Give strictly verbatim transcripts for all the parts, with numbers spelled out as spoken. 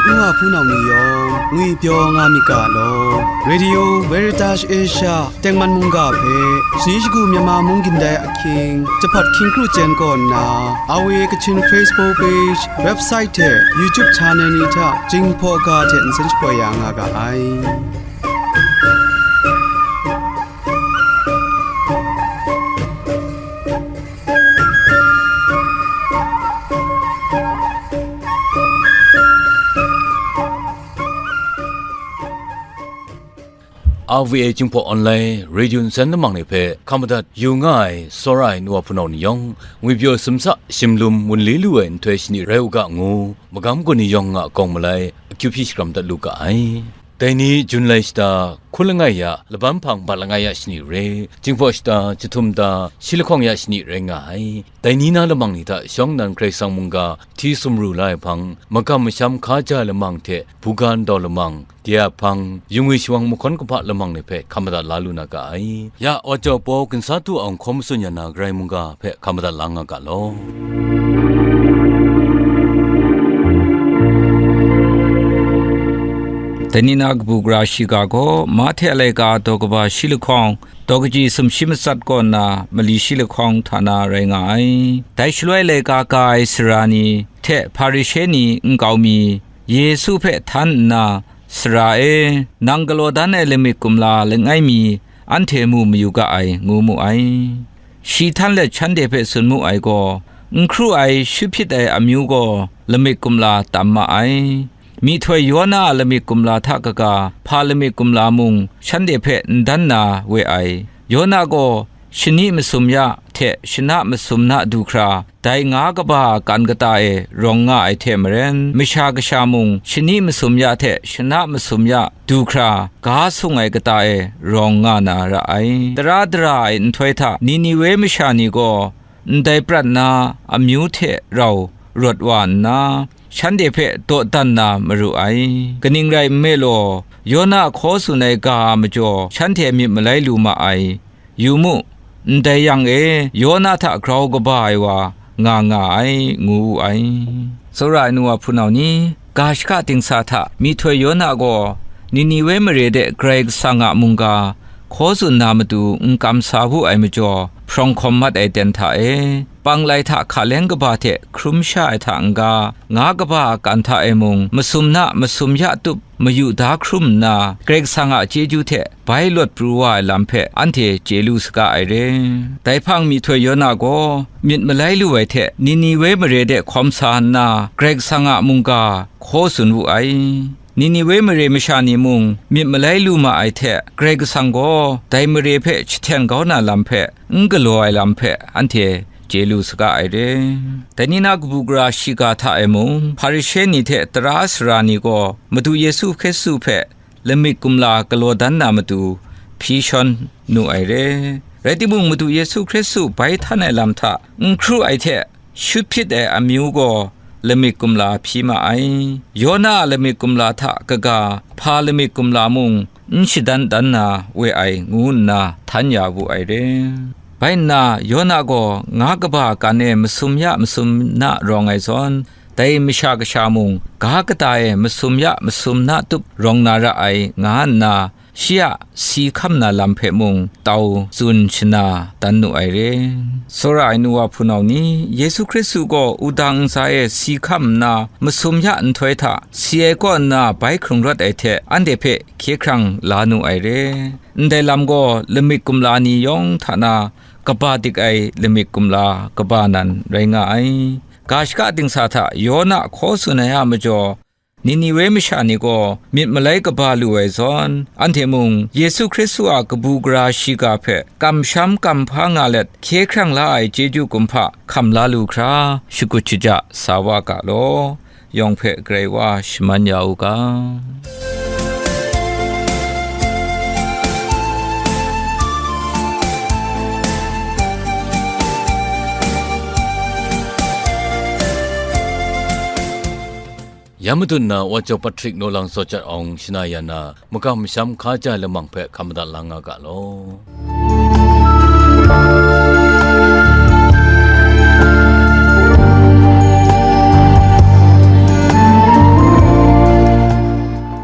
N wa hpunau ni yawng ngwipyaw nga myit ga law. Radio Veritas Asia tengman mungga hpe shani shagu Myanmar mung gindai ahkying, jahpat hkying kru chyen kaw nna, R V A Kachin Facebook page, website hte YouTube channel ni hta Jinghpaw ga hte nsen shapoi ya nga ga ai. R V A Jinghpaw Online Radio nsen lamang ni hpe hkam madat yu nga ai, tsawra ai nu wa hpunau ni yawng, ngwipyaw sumsa shimlum wunli lu ai nhtoi shani rai u ga ngu, magam kaw ni yawng a kawng malai akyu hpyi shakram dat lu ga ai. Dai ni Jun lai shata, hkun langai ya, laban hpang bat langai ya shani re, Jinghpaw shata, jahtum da, shi lahkawng ya shani rai nga ai. Dai ni na lamang ni hta shawng nnan Karai Kasang mungga hti sumru la ai hpang, makam masham hkaja lamang hte buga ndau lamang, de a hpang, yungwi shawang mahkawn kahpa lamang ni hpe hkam madat la lu na ga ai. Ya, Wa Jau Paw, Ginsa Tu Aung, Hkaw Matsun Yan Na Karai mungga hpe hkam madat la nga ga law. Dai ni na kabu gara shiga gaw, Mahte a laika daw kaba shi lahkawng, daw kaji sumshi matsat kaw nna mali shi lahkawng hta na rai nga ai. Dai shaloi laika ka ai sara ni hte Hparishe ni nkau mi, Yesu hpe htan nna, "Sara e, nang galaw dan ai lamik kumla langai mi anhte mu mayu ga ai," ngu mu ai. Shi htan let shanhte hpe tsun mu ai gaw, n hkru ai, shut hpyit ai amyu gaw lamik kumla tam ma ai. Myihtoi Yawna a lamik kumla hta kaga, hpa lamik kumla mung shanhte hpe n dan na we ai. Yawna gaw shani masum ya hte shana masum na du hkra, dai nga kaba kan kata e rawng nga ai hte maren, Masha Kasha mung shani masum ya hte shana masum ya du hkra, ga sung ai kata e rawng nga na ra ai. Tara dara ai nhtoi hta Niniwe masha ni gaw ndai prat na amyu hte rau rawt wa nna, shanhte hpe dawdan na maru ai. Kaning rai nme law, Yawna hkaw tsun ai ga a majaw shanhte myit malai lu ma ai. Yu mu, ndai yang e, Yawna hta grau kaba ai wa nga nga ai, ngu wu ai. Tsawra ai nu wa hpunau ni, ga shaka dingsa hta myihtoi Yawna gaw Niniwe mare de Karai Kasang a mungga hkaw tsun na matu n kamsa wu ai majaw, hprawng hkawm mat ai ten hta e, panglai hta hkaleng kaba hte hkrum sha ai hta n-ga, nga kaba a kan hta e mung, masum na masum ya tup mayu da hkrum nna, Karai Kasang a chyeju hte bai lawt pru wa ai lam hpe anhte chye lu saga ai re. Dai hpang myihtoi Yawna gaw myit malai lu ai hte Niniwe mare de hkawm sa nna, Karai Kasang a mungga hkaw tsun wu ai. Niniwe mare masha ni mung myit malai lu ma ai hte, Karai Kasang gaw dai mare hpe jahten kau na lam hpe, n galaw ai lam hpe anhte chye lu saga ai re. Dai ni na kabu gara shiga hta e mung, Hparishe ni hte tara sara ni gaw Madu Yesu Hkristu hpe lamik kumla galaw dan na matu hpyi shawn nu ai re. Rai timung, Madu Yesu Hkristu bai htan ai lam hta n hkru ai hte, shut hpyit ai amyu gaw lamik kumla hpyi ma ai. Yawna a lamik kumla hta kaga, hpa lamik kumla mung n shadan dan na we ai, ngu nna htan ya wu ai re. Bai nna, Yawna gaw nga kaba kan e masum ya masum na rawng ai zawn, dai Masha Kasha mung ga kata e masum ya masum na tup rawng na ra ai, nga nna, shi a si hkam na lam hpe mung tau tsun shana dan nu ai re. Tsawra ai nu wa hpunau ni, Yesu Hkristu gaw wudang ntsa e si hkam nna, masum ya nhtoi hta si ai kaw nna bai hkrung rawt ai hte, anhte hpe hkye hkrang la nu ai re. Ndai lam gaw lamik kumla ni yawng hta na kaba dik ai lamik kumla kaba nan rai nga ai. Ga shaka dingsa hta Yawna hkaw tsun ai a majaw, Niniwe masha ni gaw myit malai kaba lu ai zawn, anhte mung Yesu Hkristu a kabu gara shiga hpe kamsham kamhpa nga let hkye hkrang la ai chyeju kumhpa hkam la lu hkra, shakut shaja sa wa ga law, yawng hpe Karai Wa shaman ya u ga. Ya matut na Wa Jau Patrick Nolang Sawjat Awng shana ya na, makam masham hkaja lamang hpe hkam madat la nga ga law.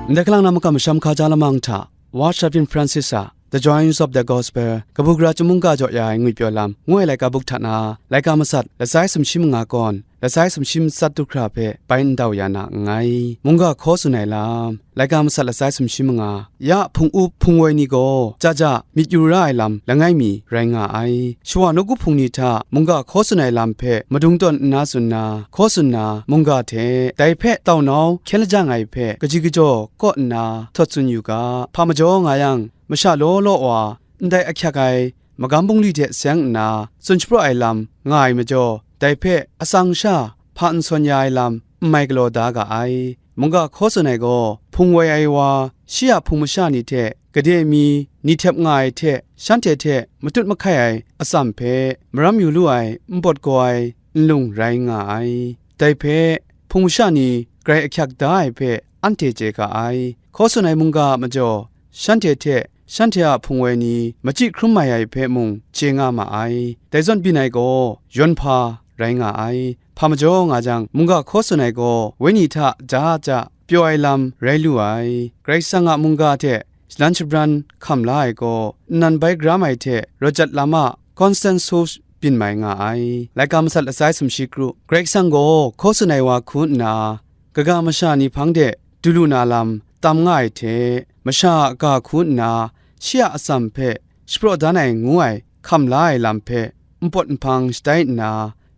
Ndai kalang na makam masham hkaja lamang hta, Wa Shavin Francis a The Joys of the Gospel, kabu gara chyum mungga jaw ya ai ngwi pyaw lam, ngu ai laika buk hta na, laika masat, latsai sumshi manga kawn, latsai sumshi matsat du hkra hpe bai n dau ya na nngai. Mungga hkaw tsun ai lam, laika masat latsai sumshi manga, ya hpung up hpung woi ni gaw, ja ja myit yu ra ai lam langai mi rai nga ai. Shawa nawku hpung ni hta mungga hkaw tsun ai lam hpe madung tawn nna tsun na, hkaw tsun na, mungga hte dai hpe tau nau hkyen lajang ai hpe kaji kajaw kaw nna htawt tsun yu ga. Hpa majaw nga yang, masha law law wa, ndai ahkyak ai magam bungli hte seng nna tsun shapraw ai lam nga ai majaw, dai hpe atsang sha hpa n sawn ya ai lam n mai galaw da ga ai. Mungga hkaw tsun ai gaw, hpung woi ai wa, shi a hpung masha ni hte, gade mi, ni htep nga ai hte, shanhte hte matut mahkai ai atsam hpe, maram yu lu ai, n pawt gaw ai nlung rai nga ai. Dai hpe, hpung masha ni grai ahkyak da ai hpe anhte chye ga ai. Hkaw tsun ai mungga a majaw, shanhte hte shanhte a hpung woi ni machyi hkrum mai ai hpe mung chye nga ma ai. Dai zawn byin ai gaw, yawn hpa rai nga ai. Hpa majaw nga jang, mungga hkaw tsun ai gaw, wenyi hta ja ja pyaw ai lam rai lu ai. Karai Kasang a mungga hte shalan shabran hkam la ai gaw, nnan bai gram ai hte rawt jat lam a Constant Source byin mai nga ai. Laika masat latsai sumshi kru, Karai Kasang gaw hkaw tsun ai wa hku nna, kaga masha ni hpang de du lu na lam tam nga ai hte, masha a ga hku nna shi a atsam hpe shapraw dan ai ngu ai hkam la ai lam hpe npawt nhpang shatai nna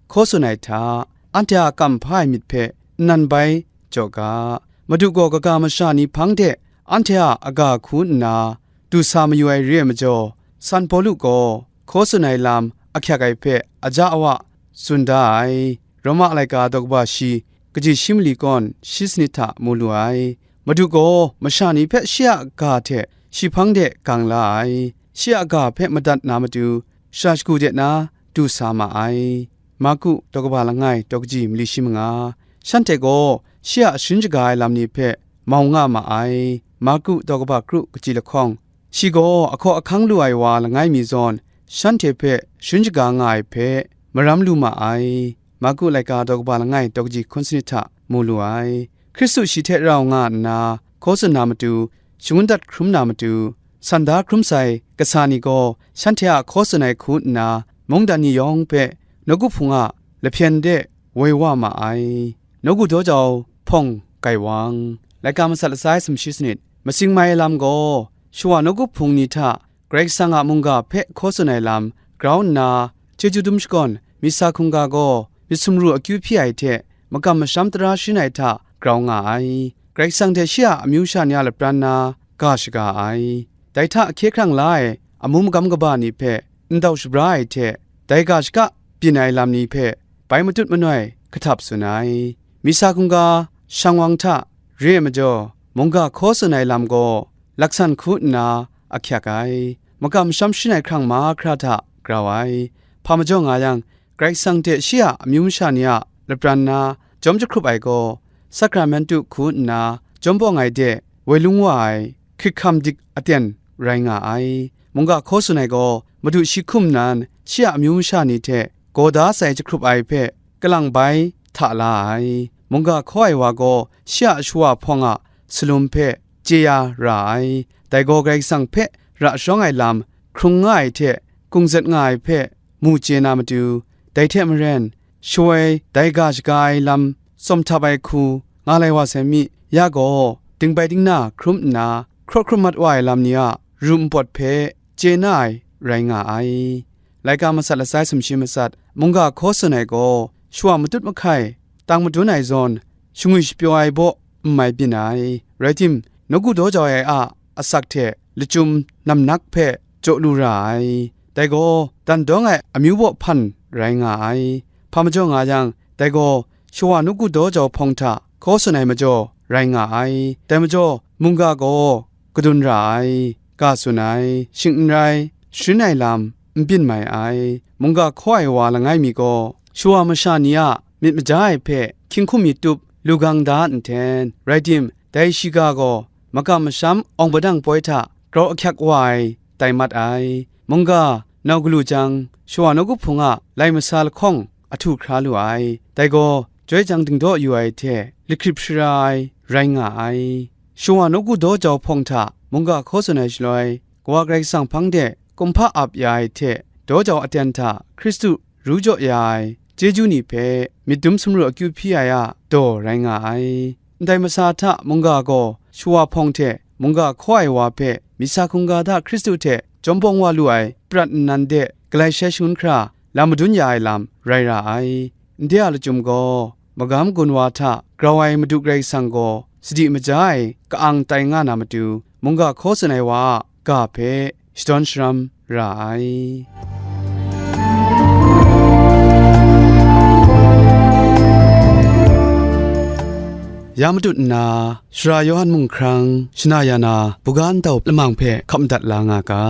hkaw tsun ai hta, anhte a kamhpa ai myit hpe nnan bai jaw ga. Madu gaw kaga masha ni hpang de anhte a aga hku nna du sa mayu ai re ai majaw, San Pawlu gaw hkaw tsun ai lam ahkyak ai hpe aja awa tsun da ai. Roma laika daw kaba shi, kaji shi mali kawn shi sanit hta mu lu ai. Madu gaw masha ni hpe shi a ga hte shi hpang de gang la ai. Shi a ga hpe madat na matu, shara shagu de na du sa ma ai. Marku daw kaba langai daw kaji mali shi manga, shanhte gaw shi a sharin shaga ai lam ni hpe mau nga ma ai. Marku daw kaba kru kaji lahkawng, shi gaw ahkaw ahkang lu ai wa langai mi zawn, shanhte hpe sharin shaga nga ai hpe maram lu ma ai. Marku laika daw kaba langai daw kaji hkun sanit hta mu lu ai. Hkristu shi hte rau nga nna, hkaw tsun na matu, shangun dat hkrum na matu, san da hkrum sai kasa ni gaw shanhte a hkaw tsun ai hku nna, mungdan ni yawng hpe nawku hpung a lahpyen de woi wa ma ai. Nawku daw jau hpawng gaiwang, laika masat latsai sumshi sanit, matsing mai ai lam gaw, shawa nawku hpung ni hta Karai Kasang a mungga hpe hkaw tsun ai lam grau nna, chyeju dum shakawn, misa hkungga gaw myit sumru akyu hpyi ai hte makam masham tara sharin ai hta grau nga ai. Karai Kasang hte shi a amyu sha ni a lapran na ga shaga ai. Dai hta hkye hkrang la ai amu magam kaba ni hpe ndau shabra ai hte, dai ga shaka byin ai lam ni hpe bai matut manoi kahtap tsun ai. Misa hkungga shang wang hta re ai majaw, mungga hkaw tsun ai lam gaw laksan hku nna ahkyak ai. Makam masham sharin ai hkrang mahkra hta grau ai. Hpa majaw nga yang, Karai Kasang hte shi a amyu masha ni a lapran na jawm jahkrup ai gaw, sakramentu hku nna jawm bawng ai de woi lung wa ai hkrit hkam dik aten rai nga ai. Mungga hkaw tsun ai gaw, Madu shi hkum nan shi a amyu masha ni hte gaw da sai jahkrup ai hpe kalang bai hta la ai. Mungga hkaw ai wa gaw shi a shawa hpawng a salum hpe chye ya ra ai. Dai gaw Karai Kasang hpe ra sharawng ai lam hkrung nga ai hte kungzet nga ai hpe mu chye na matu, dai hte maren, shawoi dai ga shaga ai lam tsawm htap ai hku nga lai wa sai mi, ya gaw, dingbai dingna hkrum nna, hkraw hkrum mat wa ai lam ni a ru npawt hpe chye na ai rai nga ai. Laika masat latsai sumshi matsat, mungga hkaw tsun ai gaw, shawa matut mahkai, tang madun ai zawn, shangwi shapyaw ai baw n mai byin ai. Rai tim, nawku daw jau ai a asak hte lachyum namnak hpe jaw lu ra ai. Dai gaw, dan dawng ai amyu baw hpan rai nga ai. Hpa majaw nga yang, dai gaw, shawa nawku daw jau hpawng hta hkaw tsun ai majaw rai nga ai. Dai majaw, mungga gaw kadun ra ai, ga tsun ai, shing n rai, sharin ai lam n byin mai ai. Mungga hkaw ai wa langai mi gaw, shawa masha ni a myit maja ai hpe hkying hkum myit tup lu gang da nten, rai tim, dai shiga gaw makam masham awng padang poi hta grau ahkyak wa ai tai mat ai. Mungga nau galu jang, shawa nawku hpung a lai masa lahkawng ahtu hkra lu ai. Dai gaw, joi jang dingdaw yu ai hte, lahkrip shara ai rai nga ai. Shawa nawku daw jau hpawng hta mungga hkaw tsun ai shaloi, Kawa Karai Kasang hpang de kumhpa ap ya ai hte daw jau aten hta Hkristu ru jaw ya ai chyeju ni hpe myit dum sumru akyu hpyi ai a daw rai nga ai. Ndai masa hta mungga gaw shawa hpawng hte mungga hkaw ai wa hpe myi sa hkungga hta Hkristu hte jawm bawng wa lu ai prat nnan de galai shai shangun hkra lam madun ya ai lam rai ra ai. Nde a lachyum gaw, magam gun wa hta grau ai Madu Karai Kasang gaw sadi maja ai ka-ang tai nga na matu, mungga hkaw tsun ai wa a ga hpe shadawn sharam ra ai. Ya matut nna, Sara Yawhan mung hkrang shana ya na buga ntau lamang hpe hkap madat la nga ga.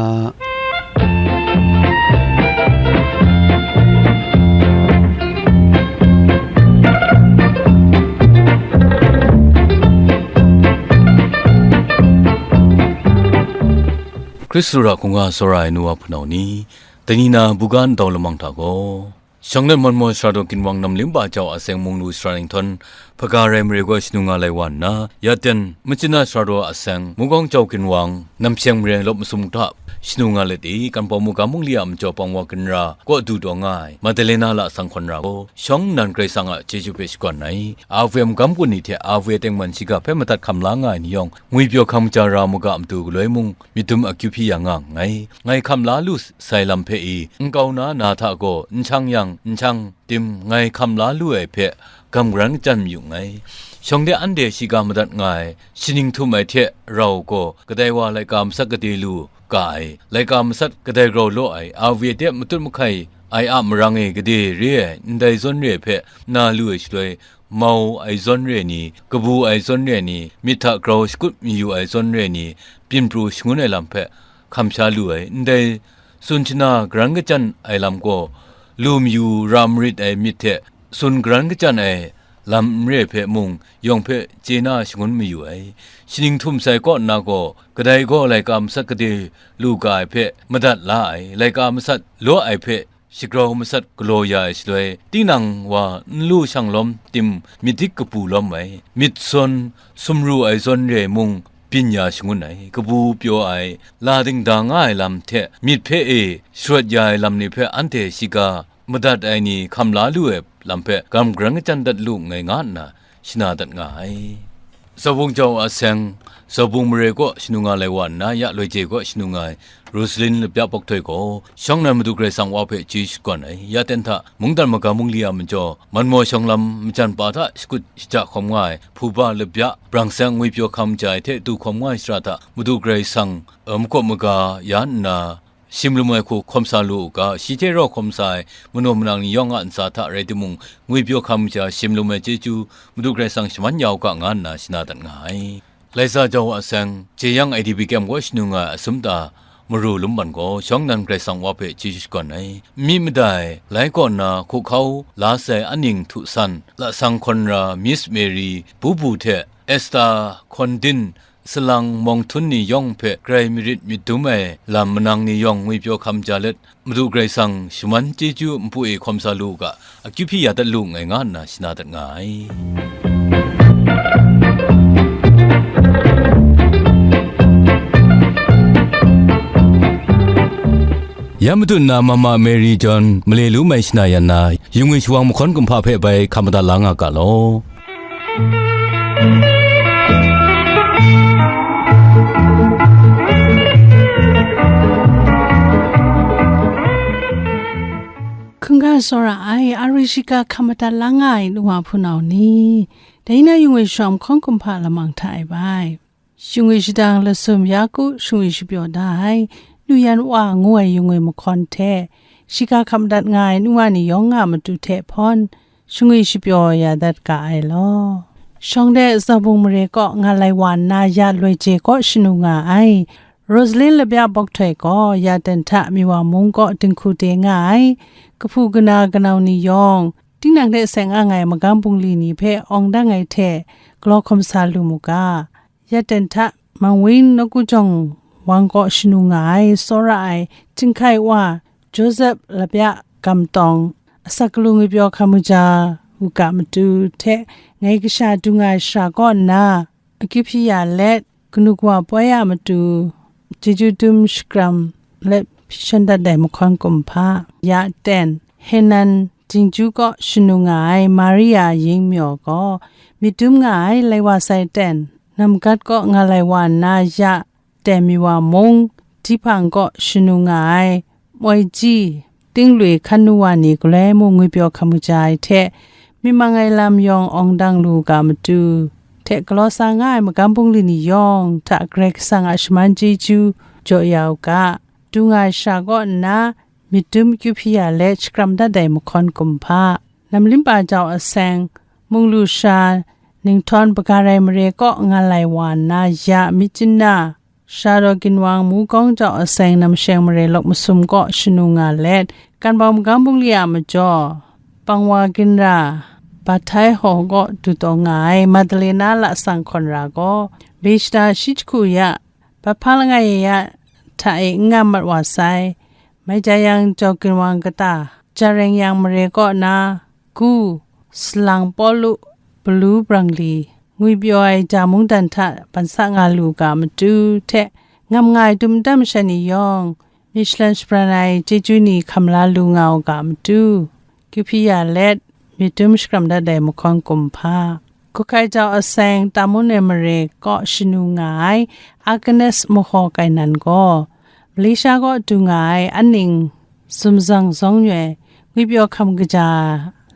Hkristu ra hkungga tsawra ai nu wa hpunau ni, dai ni na buga ntau lamang hta gaw, Shawng nnan Manmaw Sara Daw Ginwang Namlim Ba Jau Aseng Munglu Sara Ninghtawn Hpaga Rai Mare gaw shanu nga lai wa nna, ya ten Machina Sara Daw Aseng Mungkawng Jau Ginwang Namsheng Mare Lawp Masum hta shanu nga let i, Kanpawng Mugam Mungli a majaw pang wa ginra kaw du taw nga ai Madalena Lasang Hkawn Ra gaw, shawng nnan Karai Kasang a chyeju hpe shakawn ai, Awe magam gun ni hte Awe tengman shiga hpe madat hkam la nga ai ni yawng, ngwipyaw hkam maja ra mu ga matu galoi mung, myit dum akyu hpyi ya nga nngai. Ngai hkam la lu sai lam hpe i, nkau na na hta gaw, n shang yang, n shang tim, ngai hkam la lu ai hpe, gam garan kachyan mayu nngai. Shawng de anhte shiga madat nga ai, shaning htum ai hte rau gaw, kadai wa laika masat gade lu ga ai, laika masat kadai grau law ai, Awe de matut mahkai ai a marang e gade re ai, ndai zawn re ai hpe na lu ai shaloi, mau ai zawn re ni, kabu ai zawn re ni, myit hta grau shakut mayu ai zawn re ni, byin pru shangun ai lam hpe hkam sha lu ai, ndai tsun shana garan kachyan ai lam gaw, lu mayu ra marit ai myit hte tsun garan kachyan ai lam n re hpe mung, yawng hpe chye na shangun mayu ai. Shaning htum sai kaw nna gaw, kadai gaw laika masat gade lu ga ai hpe madat la ai, laika masat law ai hpe shagrau masat galaw ya ai shaloi, tinang wa n lu shang lawm tim, myit dik kapu lawm ai, myit sawn sumru ai zawn re mung byin ya shangun ai, kabu pyaw ai, la dingda nga ai lam hte myit hpe e sharawt ya ai lam ni hpe anhte shiga madat ai ni hkam la lu ai lam hpe gam garan kachyan dat lu nngai nga nna, shana dat nga ai. Zaubung jau a seng, Zaubung mare kaw shanu nga lai wa nna, ya loi je kaw shanu nga ai, Rosalin Labya Bawk Htoi gaw, shawng nnan Madu Karai Kasang wa hpe chyeju shakawn ai, ya ten hta, mungdan magam mungli a majaw, Manmaw shawng lam majan pa hta shakut shaja hkawm nga ai, Hpuba Labya, Brang Seng Ngwipyaw Hkam Maja ai hte du hkawm nga ai shara hta, Madu Karai Kasang, eh, makawp maga ya nna, shim lum ai hku hkawm sa lu u ga, shi hte rau hkawm sa ai manaw manang ni yawng a ntsa hta rai timung, ngwipyaw hkam maja shim lum ai chyeju, Madu Karai Kasang shaman ya u ga, nga nna shana dat nga ai. Laisa jau a seng, jeyang I D P kyem gaw shanu nga ai Asumta Maru Lumban gaw, shawng nnan Karai Kasang wa hpe chyeju shakawn ai. N mi mada ai, lai kaw nna hkuhkau la sai Aning Htu San, Lasang Hkawn Ra, Miss Mary, Bubu hte Esther Hkawn Din, Salang Mawng Htun ni yawng hpe grai marit myit dum ai lam manang ni yawng ngwipyaw hkam ja let, Madu Karai Kasang shaman chyeju npu e hkawm sa lu u ga, akyu hpyi ya dat lu nngai, nga nna shana dat nga ai. Ya matu nna Mama Mary John male lu mai shana yan na, yungwi shawang mahkawn kumhpa hpe bai hkam madat la nga ga law. Hkungga tsawra ai, a ri shiga hkam madat la nga ai nu wa hpunau ni, dai na yungwi shawang mahkawn kumhpa lamang hta e bai. Shingwi shadang lasum ya ku shingwi shapyaw da ai, nu yan wa ngu ai yungwi mahkawn hte, shiga hkam dat nga ai nu wa ni yawng a matu hte hpawn, shingwi shapyaw ya dat ga ai law. Shawng de Zaubung mare kaw nga lai wa nna ya loi je kaw shanu nga ai, Rosalin Labya Bawk Htoi gaw ya dan hta Miwa mung kaw dinghku de nga ai, kahpu kana kanau ni yawng, tinang hte seng ang ai magam bungli ni hpe awng dang ai hte galaw hkawm sa lu mu ga. Ya ten hta Mangwin Nawku Jawng Wang kaw shanu nga ai, tsawra ai, Chyinghkai Wa Joseph Labya Gam Tawng, asak galu ngwipyaw hkam maja u ga matu hte ngai kasha du nga ai shara kaw nna, akyu hpyi ya let, kanu kawa poi a matu, chyeju dum shakram let hpyi shan dat ai mahkawn kumhpa, ya ten, Henan Jingju kaw shanu nga ai Maria Ying Myaw gaw, myit dum nga ai lai wa sai ten, Namgat kaw nga lai wa nna ya ten mi wa mung, Dihpang kaw shanu nga ai moi ji, ting lui hkan nu wa ni galoi mung ngwipyaw hkam kaja ai hte, myi mang ai lam yawng awng dang lu ga matu, hte galaw sa nga ai magam bungli ni yawng hta Karai Kasang a shaman chyeju jaw ya u ga, du nga ai sha kaw nna, myit dum akyu hpyi ya let shakram dat ai mahkawn kumhpa, Namlimpa jau aseng, mung lu sha, Ninghtawng Bagarai mare kaw nga lai wa nna ya Myitkyina, Shadaw Ginwang Mukawng jau aseng Namsheng mare lawk masum kaw shanu nga let, Kanbau magam bungli a majaw, Pangwa Ginra, Bathai Haw kaw du taw nga ai Madalena lasang hkawn ra gaw, Beshda shi jahku ya, Bahpa langai ya hta e n nga mat wa sai, Maijayang jau Ginwang kata, Jareng yang mare kaw na, Gu, Salang Pawlu, Balu Brangli, ngwipyaw ai ja mungdan hta ban sa nga lu ga matu hte, ngam nga ai dum nta masha ni yawng, myit shalan shabran ai chyeju ni hkam la lu nga u ga matu, kyu hpyi ya let, myit dum shakram dat ai mahkawn kumhpa. Kuhkai jau aseng Tamun ai mare kaw shanu nga ai Agnes Mahaw Kainan gaw, Malaysia kaw du nga ai aning Zumzang Zawng Nyoi ngwipyaw hkam kaja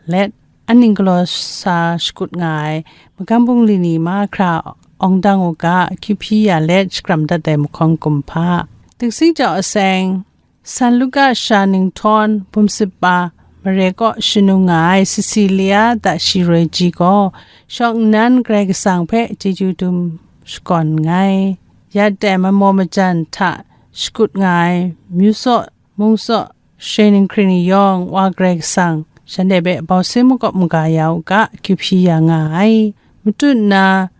let, aning galaw sa shakut nga ai magam bungli ni mahkra awng dang u ga, kyu hpyi ya let shakram dat ai mahkawn kumhpa. Dingsing jau aseng, San Luka sha Ninghtawng Bumsitpa mare kaw shanu nga ai Cecilia da shi roi ji gaw, shawng nnan Karai Kasang hpe chyeju dum shakawn nngai. Ya dai manmaw majan hta shakut nga ai Myu Saw, Mung Saw, Share Ninghkring ni yawng Wa Karai Kasang shanhte hpe bau sin makawp maga ya u ga, kyu hpyi ya nga ai. Matut nna,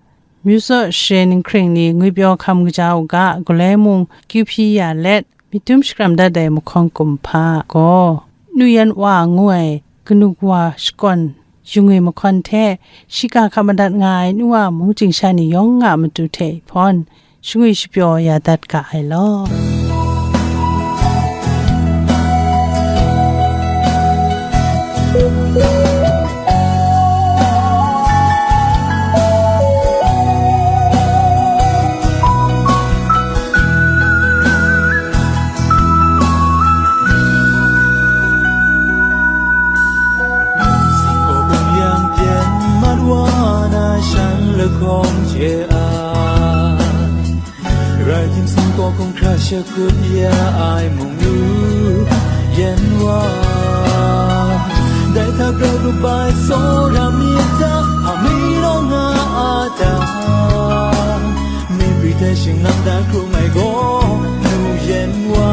Myu Saw, Share Ninghkring ni ngwipyaw hkam kaja u ga, galoi mung kyu hpyi ya let, myit dum shakram dat ai mahkawn kumhpa gaw, Nu Yan Wa ngu ai kanu kawa shakawn yu ngwi mahkawn hte, shiga hkap madat nga ai nu wa mung chying sha ni yawng a matu hte hpawn, shangwi shapyaw ya dat ga ai law. Singkaw bum yang pyen mat wa na shan lahkawng hte a, rai tim singkaw hkung hkra shakut ya ai mung nu yan wa. Dai hta grau kabai tsawra mi a ta, hpa mi law nga a ta, mingri hte shinglang da hkrum ai gaw nu yan wa.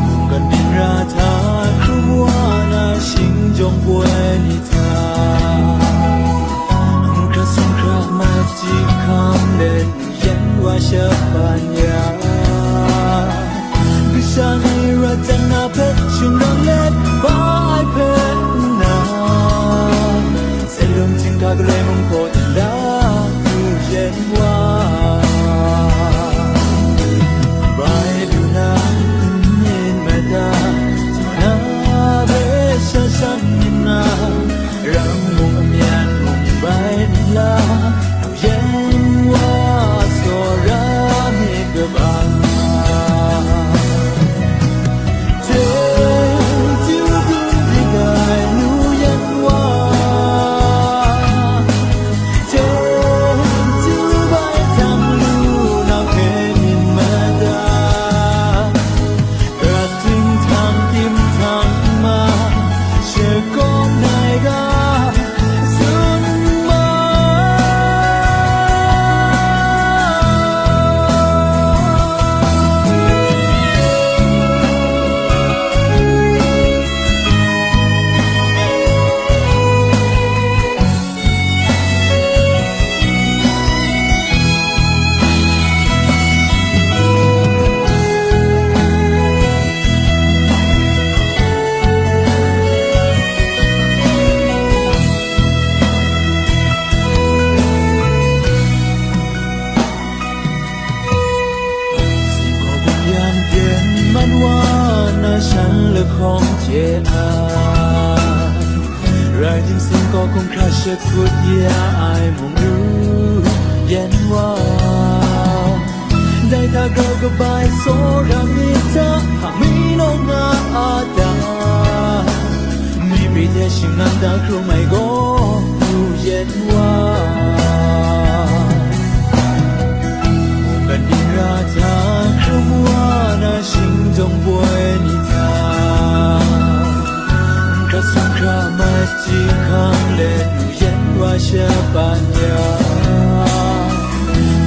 Mungkan byin ra hta hkrum wa na shingjawng poi ni hta, hkra sumhkra mat ji hkam let, yan wa shapan ya. Kasha ni rat jan na hpe shingran let ba ai hpe nna, Salum chyinghka galoi mung hpaw nna, du yen wa. Bai du na, n myit mada, na hpe sha shan nna, rang mung amyan mung bai nla, du yen wa, tsawra myit kaba hkawng chye ai, rai timung gaw hkungga shakut ya ai mung lu yen wa, dai hta grau kabai tsawra myit hta, hpang mi nawng nga a ta, myibi hte shingnang da hkrum ai gaw lu yen wa. Mungkan byin ra hta hkrum wa na, shingtawng poi ni hta, hkra sum hkra mat chye hkang let, lu yen wa shapan ya.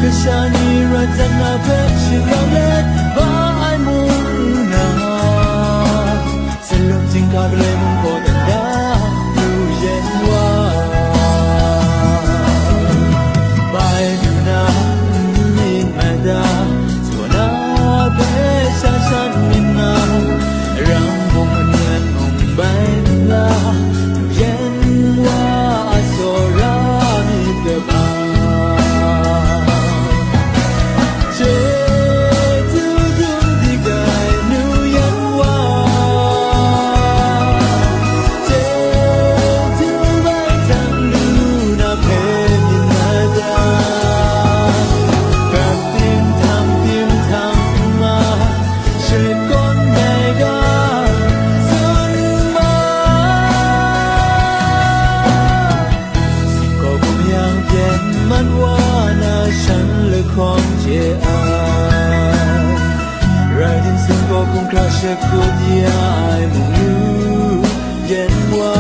Kasha ni rat dan na hpe shingkang let ba ai mung na, Salum chyinghka galoi mung hkaw dan da lu yen wa. Bai du na, n myit mat da, jaw na hpe sha shan myit na, rang mung n yan mung bai n la, lu yen wa a tsawra myit kaba. Chyeju dum dik ai nu yan wa, chyeju bai htan lu na hpe myit na da, prat tim htang tim htang ma, shakawn ai ga tsun ma. Singkaw bum yang byen mat wa na, shan lahkawng chye ai, rai timung gaw hkungga shakut ya ai mung lu yen wa.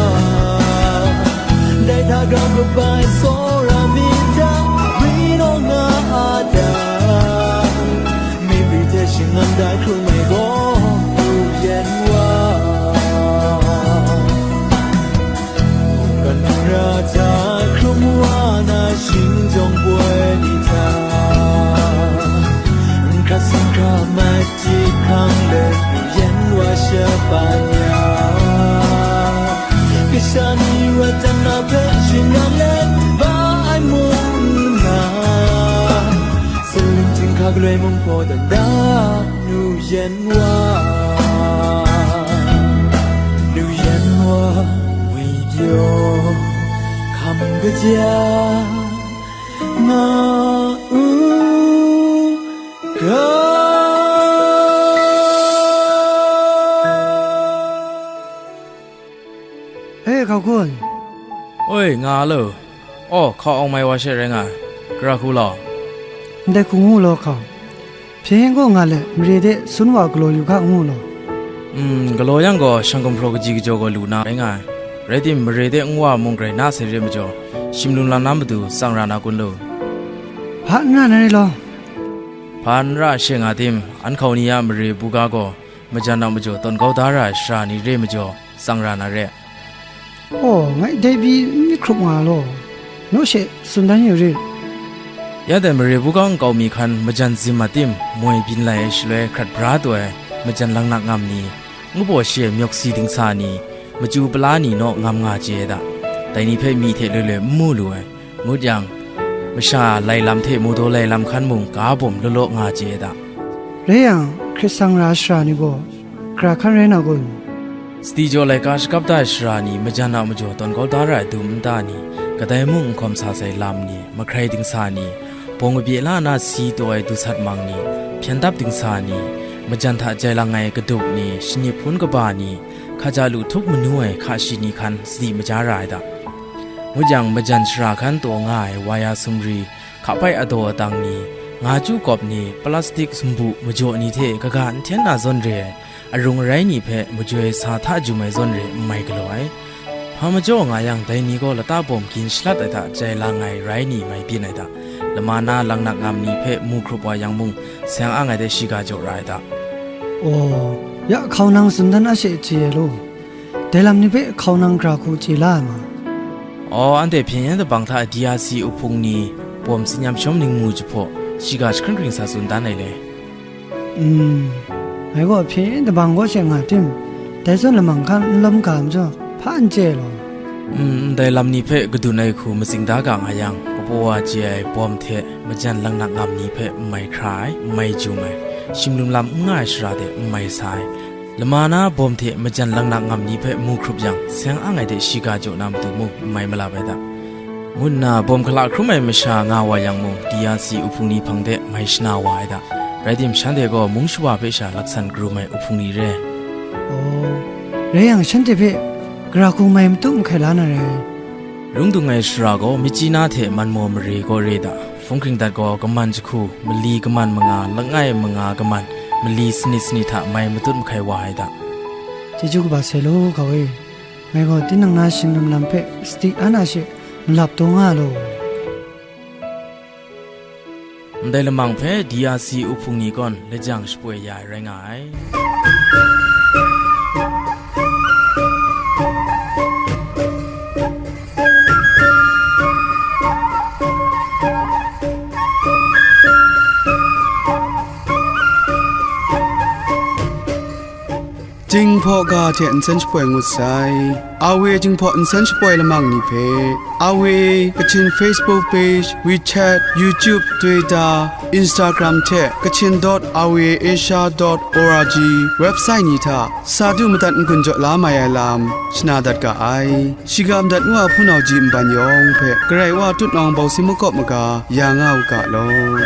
Dai hta grau kabai tsawra myit hta, wi naw nga a ta, myibi hte shingnang da hkrum ai gaw lu yen wa. Mungkan hkungga hta hkrum wa na, shingtawng poi ni hta, n hkra sum hkra mat chye hkang let, lu yen wa shapan ya. Kasha ni rat dan na hpe shingnang let ba ai mung na, salum chyinghka galoi mung hkaw dan da lu yen wa, lu yen wa, ngwi pyaw hkam kaja nga u ga. E, Hkau Kun. Oi, nga a lo. Aw, hkau awng mai wa she rai nga ai. Gara hku law. Ndai hku ngu law, Hkau. Hpyen yen gaw nga let, mare de sun wa galaw yu ga ngu law. Mm, galaw yang gaw, shang gumhpraw kaji kajaw gaw lu na rai nga ai. Rai timung, mare de n wa mung grai na sai re majaw, shim lum lam na matu tsang ra na kun lu? Hpa n ra na re law. Hpa n ra she nga tim, an hkau ni a mare buga gaw, majan a majaw tawn kau da ra ai sara ni re majaw, tsang ra na re. Aw, ngai dai pyi n myit hkrup nga law, naw she tsun dan yu rit. Ya dai mare buga nkau mi hkan majan zim a tim, moi byin lai ai shaloi hkrat bra taw ai majan laknak ngam ni, ngu baw shi ai myawk si dingsa ni, machyu pala ni naw ngam nga chye ai da. Dai ni hpe myi hte loi loi n mu lu ai. Ngut yang, masha lai lam hte mawdaw lai lam hkan mung ga bawm law law nga chye ai da. Rai yang, hkrit sang ra ai sara ni gaw, gara hkan rai na kun? Sadi jaw laika shakap da ai sara ni, majan a majaw tawn kau da ra ai dum nta ni, kadai mung n hkawm sa sai lam ni, mahkrai dingsa ni, bawng kabye la na si taw ai dusat mang ni, hpyen dap dingsa ni, majan hta jai lang ai kadup ni, shanip hpun kaba ni, hkaja lu htup manu ai hka shi ni hkan sadi maja ra ai da. Ngut yang, majan sara hkan taw nga ai waya sumri, hkapai adaw atang ni, nga chyu kawp ni, plastik sumbu majaw ni hte kaga n hten na zawn re ai, arung arai ni hpe majoi sa hta jum ai zawn re n mai galaw ai. Hpa majaw nga yang, dai ni gaw lata bawm gin shalat ai hta jai lang ai rai ni mai byin ai da. Lama na laknak ngam ni hpe mu hkrup wa yang mung, seng ang ai de shiga jaw ra ai da. Aw, ya hkau nang tsun dan a she chye ai law. Dai lam ni hpe hkau nang gara hku chye la ai ma? Aw, anhte hpyen yen dabang hta D R C uhpung ni, bawm tsin yam shawm ningmu jahpaw, shiga jahkring kring sa tsun dan ai le. Mm, ngai gaw hpyen yen dabang kaw she nga tim, dai zawn lamang hkan n lawm ga majaw, hpa n chye ai law. Mm, ndai lam ni hpe gadun ai hku matsing da ga nga yang, kapaw wa chye ai bawm hte majan laknak ngam ni hpe n mai hkra ai, n mai jum ai, shim lum lam n nga ai sara de n mai sa ai, Lama na bawm hte majan laknak ngam ni hpe mu hkrup yang, seng ang ai de shiga jaw na matu mung n mai malap ai da, ngu nna bawm hkala hkrum ai masha nga wa yang mung, D R C uhpung ni hpang de mai shana wa ai da. Rai tim, shanhte gaw mung shawa hpe sha laksan karum ai uhpung ni re. Aw, rai yang, shanhte hpe gara hku mai matu mahkai la na rai. Rung dung ai shara gaw Myitkyina hte Manmaw mare gaw re da, hpung hkring dat gaw kaman jahku, mali kaman manga, langai manga kaman, mali sanit sanit hta mai matut mahkai wa ai da. Chyeju kaba sai law, hkau e. Ngai gaw tinang na shinglum lam hpe sadi ana she malap taw nga law. Ndai lamang hpe D R C uhpung ni gaw lajang shapoi ya ai rai nga ai. Jinghpaw ga hte nsen shapoi ngut sai. A W Jinghpaw nsen shapoi lamang ni hpe, A W Kachin Facebook page, WeChat, YouTube, Twitter, Instagram hte Kachin dot R V A Asia dot O R G website ni hta sa du madat n-gun jaw la mai ai lam shana dat ga ai. Shiga madat ngu a hpunau ji nban yawng hpe Karai Wa tutnawng bawsing makawp maga ya nga u ga law.